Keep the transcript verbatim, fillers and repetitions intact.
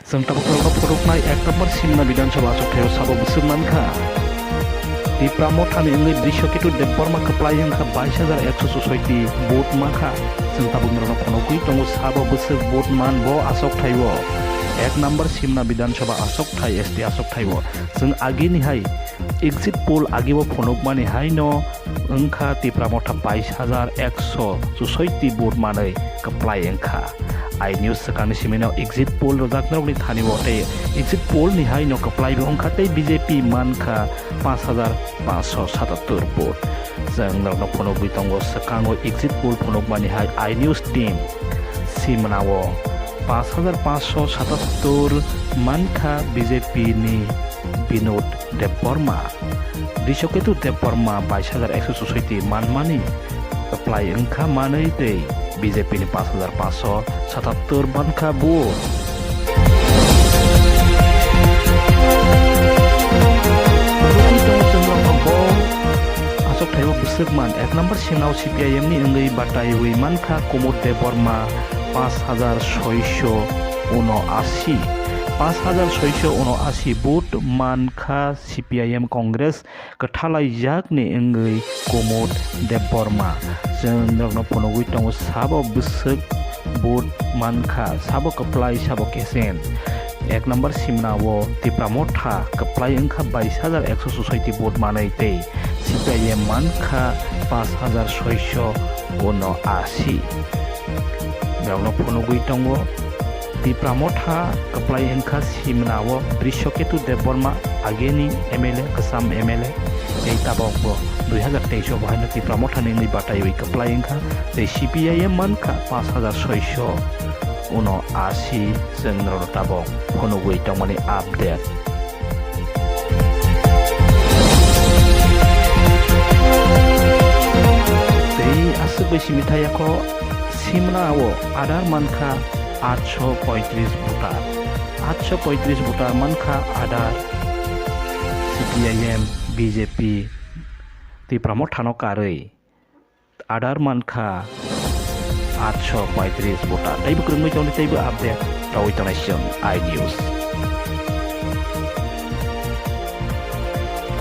Chwng tabuk norokno phunuknai ek number Simna Bidhan Sabha achukthai o sabo bwswk mankha. Tipra Mothani wngwi Drishyaketu Debbarma kwplai wngkha bais hajar ekso chusoi ti vote mankha. Chwng tabuk norokno phunugwi tongo sabo bwswk vote man bo achukthai o. Ek number Simna Bidhan Sabha achukthai S T achukthai o. Chwng agini hai exit poll agi o phunukmani haino wngkha Tipra Motha bais hajar ekso chusoi ti vote manwi kwplai wngkha. I News swkangni simino exit poll rwjaknarokni thani o tei exit poll ni haino kwplai bo wngkha tei B J P mankha paanch hajar paanch sho satattor vote. Chwng norokno phunugwi tongo swkango exit poll phunukmani hai I News team simna o paanch hajar paanch sho satattor mankha B J P ni Binod Debbarma. Drishyaketu Debbarma bais hajar ekso chusoi ti manmani kwplai wngkha manwi tei B J P ni paanch hajar paanch sho satattor mankha bo. Achukthai o bwswk man ek number Simna o C P I M ni wngwi bataiwi mankha Kumud Debbarma paanch hajar soisho uno ashi. Paanch hajar soisho uno ashi vote mankha C P I M Congress kwthalaijakni wngwi Kumud Debbarma. Chwng norokno phunugwi tongo sabo bwswk vote mankha, sabo kwplai, sabo kesen. Ek number Simna o Tipra Motha kwplai wngkha bais hajar ekso chusoi ti vote manwi tei C P I M mankha paanch hajar soisho uno ashi. Norokno phunugwi tongo Tipra Motha kwplai wngkha Simna o Drishyaketu Debbarma ageni M L A, kwcham M L A, tei tabok bo dui hajar teis o bo haino Tipra Mothani wngwi bataiwi kwplai wngkha, tei C P I M mankha paanch hajar soisho uno ashi. Chwng norokno tabok phunugwi tongmani update. Tei aswk bai simi thayakho Simna o adar mankha atsho poitris voter. Atsho poitris voter mankha adar C P I M, B J P, Tipra Mothano karwi adar mankha atsho poitris voter. Teibo kwrwngwi tongdi, teibo update rwui tongnai chwng I News.